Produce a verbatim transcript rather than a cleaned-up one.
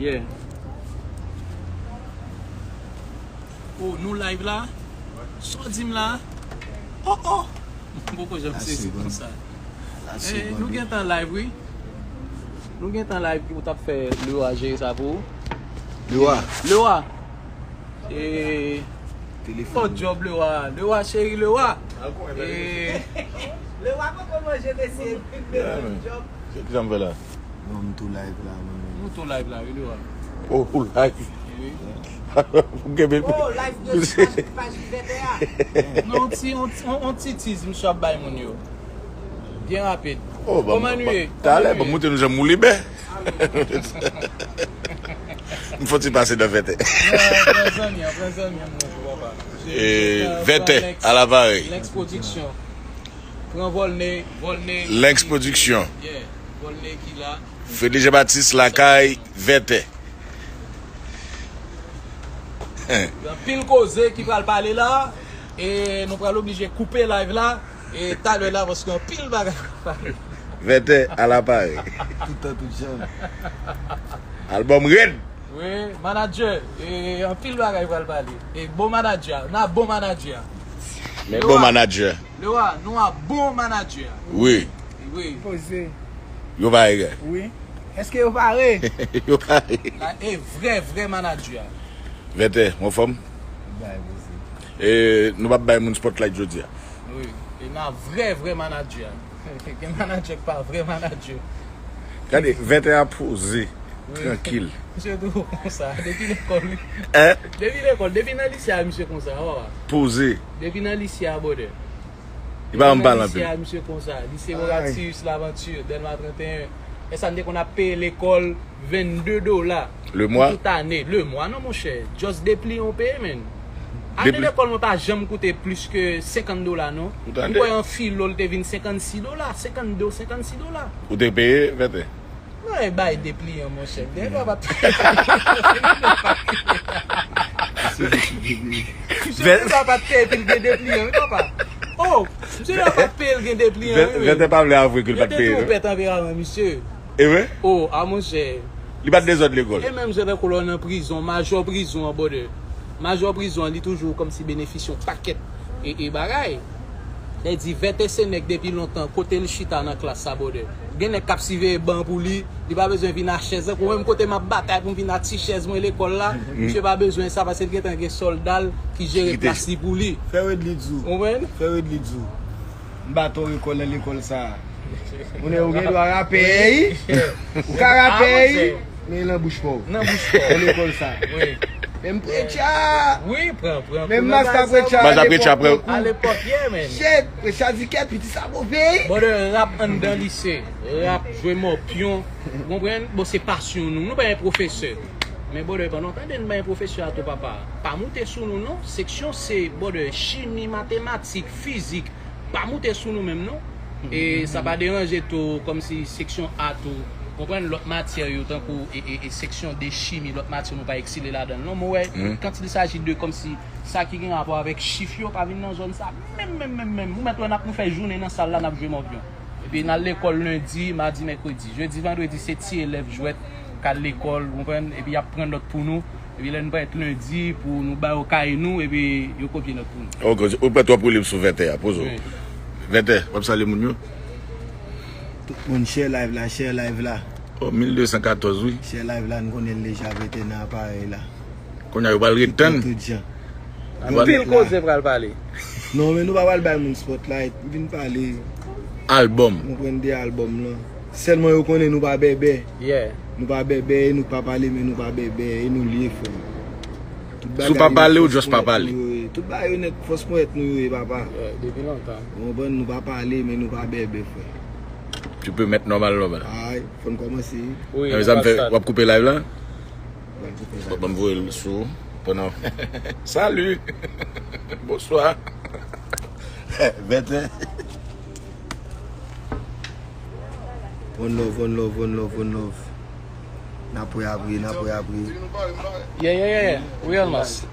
Yeah. Oh, nou live la? Sa w di m la? Oh, oh! M poko janm sezi konsa. Eh, nou gentan live, wi. Nou gentan live, ou t ap fè Lewa jere sa pou ou? Lewa. Lewa. Eh, telefòn. Bon job, Lewa. Lewa, cheri, Lewa. Eh. Lewa, poko manje, mesye. Yeah, man. Bon job. Ki jan m fè la? Non, m tou live la, mwen menm. Nou tou live la, wi, Lewa. Oh, ou live? Wi. Ou kenbe. Oh, live de paj, paj Vètè a. Non, on ti, on, on, on ti tease, misye ap bay moun yo. Byen rapid. Oh, kòman nou ye? Talè, ban m montre nou jan m woule bè. M fò ti pase nan Vètè. Pran zanmi an, pran zanmi an, mon papa. Eh, Vètè, Alex, à l'appareil. Lex Production. Pran Volney, Volney. Lex Production. Yeah, Volney ki la. Freddy Jean Baptiste lakay Vètè. Gen anpil koze ki pral pale la, e nou pral oblije koupe live la, e talè la, paske anpil bagay pral pale. Vètè à l'appareil. Tout tan, tout jan. Album red. Wi, manager, e anpil bagay pral pale. E bon manager, n a bon manager. Men bon manager. Lewa, nou a bon manager. Wi. Wi. Poze. Yo pare. Wi. Èske yo pare? Yo pare. La, e vrè, vrè manager. Vètè, ou anfòm? Bay poze. E nou p ap bay moun spotlight jodi a. Wi. E n a vrè, vrè manager. Gen manager ki pa vrè manager. Gade, Vètè a poze, wi, trankil. Misye tou konsa, depi lekòl, wi. Hein? Depi lekòl, depi nan lise a, misye konsa, wa. Poze. Depi nan lise a, brother. Li pa janm pale anpil. Nan lise a, misye konsa. Lise Horatius, Lavanti, Dèlma trannteyen. E sa n te konn ap peye lekòl vennde dola. Le mwa? Pou tout ane. Le mwa, non, monchè. Just de pliyan w peye, man. Ane lekòl mwen pa janm koute plis ke senkant dola, non. M kwè an filo, l te vin senkannsis dola, senkannde, senkannsis dola. Ou te peye, Vètè? Mwen bay de pliyan, monchè. Depi papa t-, misye depi papa t peye, epi l gen de pliyan, wi, papa. Oh, misye depi papa t peye, l gen de pliyan, wi, wi. Vètè pa vle avwe ke l pa t peye, non. Vètè twonpè tanperaman, misye. E vre? Oh, a, monchè. Li pa t dezòd lekòl. E menm jan tankou lè w nan prizon, majò prizon an, brother. Majò prizon an, li toujou kòmsi benefisye yon pakèt e, e bagay. Lè di Vètè se nèg depi lontan, kote l chita nan klas sa, brother. Gen nèg k ap siveye ban pou li, li pa bezwen vin a chèz la. Ou menm kote m ap batay pou m vin a ti chèz mwen lekòl la, misye pa bezwen sa paske l gentan gen sòlda l ki jere plas li pou li. Fè Wedly di w. Ou konprann? Fè Wedly di w. M ba tò rekòl nan lekòl sa a. Moun yo gen dwa rapey. Ou ka rapey, men nan bouch pa w. Nan bouch pa w. Nan lekòl sa. Wi. Menm Preacher. Wi, pran, pran. Menm Masta Preacher. Masta Preacher, pran. Alepòk, yeah, man. Shit, Preacher di kèt, piti sa move. Brother, rap anndan lise. Rap, jwe mòpyon. Ou konprann? Bon, se pasyon nou. Nou pa gen pwofesè. Men, brother, pandan w tande n pa gen pwofesè a tou, papa. Pa moute sou nou, non. Seksyon se, brother, chimi, matematik, fizik. Pa moute sou nou menm, non. E sa pa deranje tou, kòmsi seksyon a tou, konprann, lòt matyè yo, tankou e, e, e seksyon de chimi, lòt matyè nou pa eksele ladan l, non. Mwen wè, quand il s'agit de kòmsi sa ki gen rapò avèk chif yo, pa vin nan zòn sa menm, menm, menm, menm. Ou mèt wè n ap nou fè jounen nan sal la, n ap jwe mòpyon. Epi n al lekòl lendi, madi, mèkredi. Jedi, vandredi, se ti elèv jwèt k al lekòl, ou konprann, epi y ap pran nòt pou nou. Epi lè n parèt lendi pou nou ba yo kaye nou, epi yo kopye nòt pou nou. Ok, ou pa twòp woule sou Vètè a, poze w. Wi. Vètè, w ap salye moun yo? Tout moun share live la, share live la. Oh, mil de san katòz, wi. Share live la, n konnen l deja, Vètè nan aparèy la. Kounye a yo pral ret tann. Tout jan. Anpil koze pral pale. Non, men nou pa pral bay moun spotlight. M vin pale. Album. Nou pran de album lan. Sèlman yo konnen nou pa bèbè. Yeah. Nou pa bèbè, e nou pa pale, men nou pa bèbè, e nou l ye, frè. Si w pa pale, ou just pa pale. Tout bagay yo nèt fòs ponyèt nou yo ye, papa. Yeah, depi lontan. Ou konprann, nou pa pale, men nou pa bèbè, frè. Tu peux mettre normal, normal. Ay, fò n kòmanse. Wi, w ap koupe live la? Bon, ban m voye l sou pandan. Salut. Bonsoir. Vètè. One love, one love, one love, one love. N ap wè apre, n ap wè apre. Yeah, yeah, yeah, yeah. Real mas.